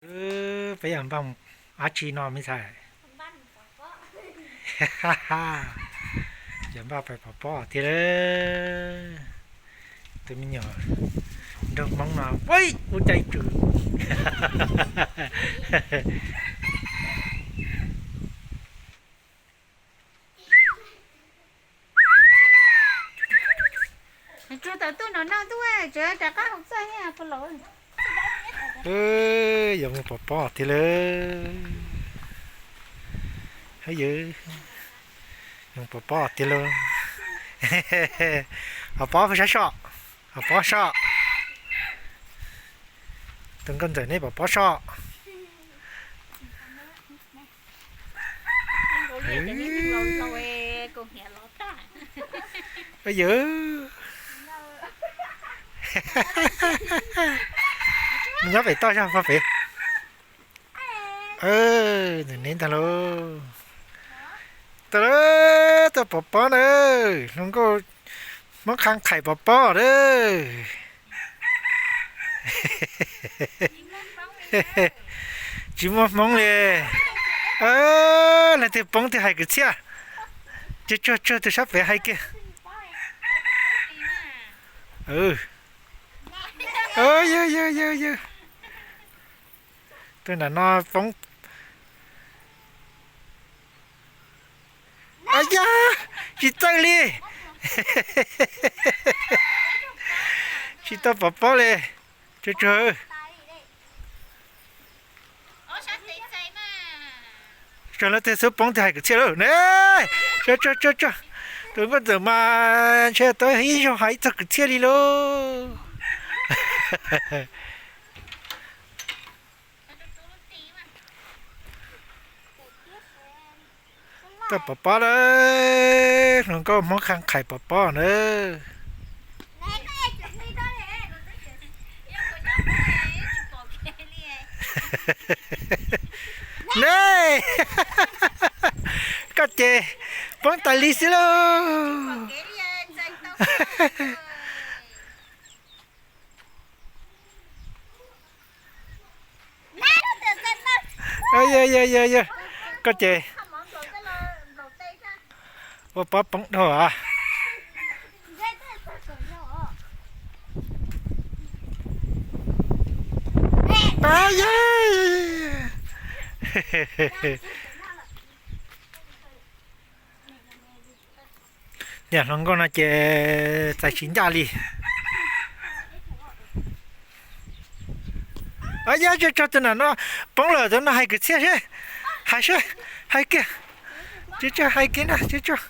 Peb yog npaj mus dab tsi no me ntxhais? Yog npaj pais pov pob tiag lawm. Tus me nyuam nraug Hmoob no ua ib ua cai tswm. Tsuag tawm tuaj no noj ntuj, tseem rov qab hauv txaj thiab. Yuav mus pov pob tiag lawm. Yuav mus pov pob tiag lawm. Hauv pob, sab soj, hauv pob soj. Tus nkauj ntxawm neb pov pob soj. Yawg, nyob pem toj zog pog pem. Nws neb ntag lauj. Tau lawm, tau pov pob na. Hluas nkauj Hmoob Qhab Qhais pov pob na. Tsis muaj Hmoob li. Leej twg poob twg hais kwv txhiaj. Tsuag tsuag tsuag, tus sab pem hais kiag. Yawg yawg yawg yawg, tus nram no poob. Ab yaj, tsis txawj li. Tsis tau pov pob li. Tsuag tsuag. Tsuag, leej twg xub poob twg hais kwv txhiaj lauj ne. Tsuag tsuag tsuag tsuag. Tus nkauj ntxawm mas ntshe tau ib zaug hais ib txog kwv txhiaj li lauj. Tau pov pob lawm, hluas nkauj Hmoob Qhab Qhais pov pob na. Ne, koj ces poob tas li xwb lauj. Yog yog yog, koj ces ua pob poob dhau as. Niam hluas nkauj no ces txais tsis ncaj li. Yog tsuag tsuag, tus nram no poob lawm, tus no hais kwv txhiaj seb. Hais seb, hais kiag. Tsuag tsuag, hais kiag na, tsuag tsuag.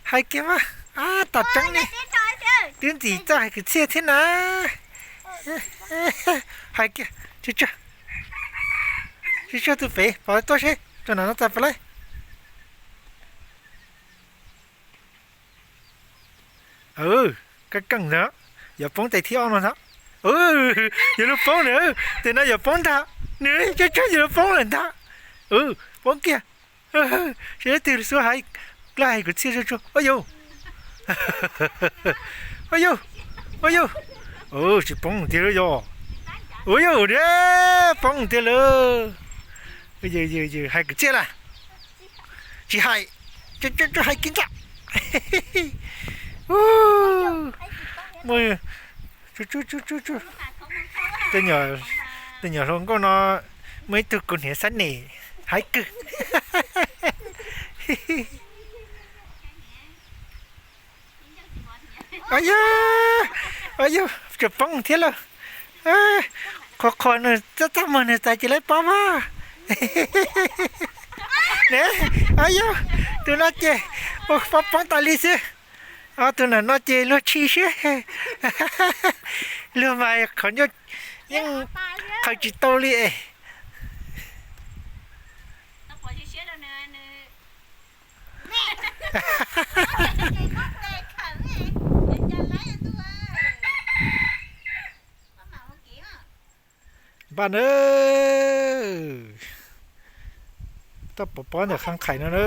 Hais kiag mas. Ab, tas tseeb ne. Twb ntxim txawj hais kwv txhiaj thiab na. Hais kiag, tsuag tsuag. Tsuag tsuag, tus pem pov tuaj seb, tus nram no txais puas laib. Keej keej ntag, yuav poob tais thib ob no ntag. Yuav luag poob na, tes no yuav poob ntag. Nws tsuag tsuag yuav luag poob lawm ntag. Poob kiag. Seb leej twg xub hais, laj hais kwv txhiaj tsuag tsuag. Ua yus, ua yus, ua yus. Tsis poob tiag lawm yog. Ua yus, poob tiag lawm. Yws, hais kwv txhiaj lawm. Tsis hais, tsuag tsuag hais kiag ntag. Ua, tsuag tsuag tsuag tsuag. Tej nyuam hluas nkauj no muaj ib tug kuv hniav xab nem hais kawg. Yog, yog, tseem poob thiab lauj. Qhuas qhuas nws txaj txaj muag nws txais tsis laib pob mas. Ne, yog, tus no ces ua pob poob tas li xwb. Tus nram no ces luag tshis siab. Luag mas qhov ncauj yeej qhaws tsis tau li es. Npaj na, toj pov pob ntawm qhab qhais no na.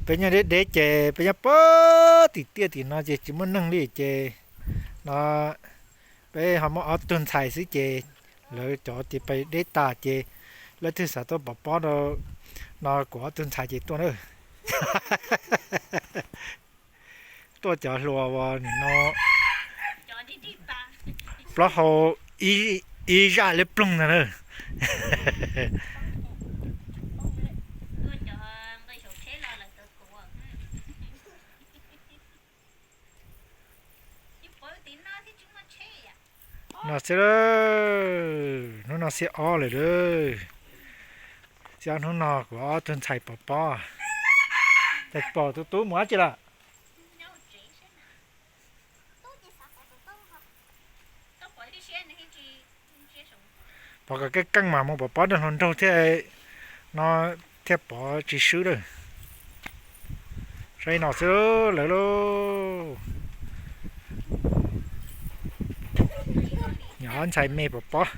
Peb nyob deb deb ces peb nyob puag tim tiaj tim no ces tsis muaj neeg li ces no peb ho muaj ob tug ntxhais xwb ces Lawv cov tis pais deb tas ces leej twg xav tuaj pov pob no, no kuv ob tug ntxhais ces tuaj na. Tuaj cov hluas uas nim no plaub hau ib zaj liab ploog ntag na. No xwb, hnub no xiab ob lawm lauj. Xiab ob hnub no kuv ob tug ntxhais pov pob. Tes pom tus tub mus dab tsi lawm? Pov kom keej keej mas mus pov pob nrog hluas nraug thiaj, no thiaj pov tsis swb lawm. Saib no xwb lawm lauj. Nyob ntxhais me pov pob.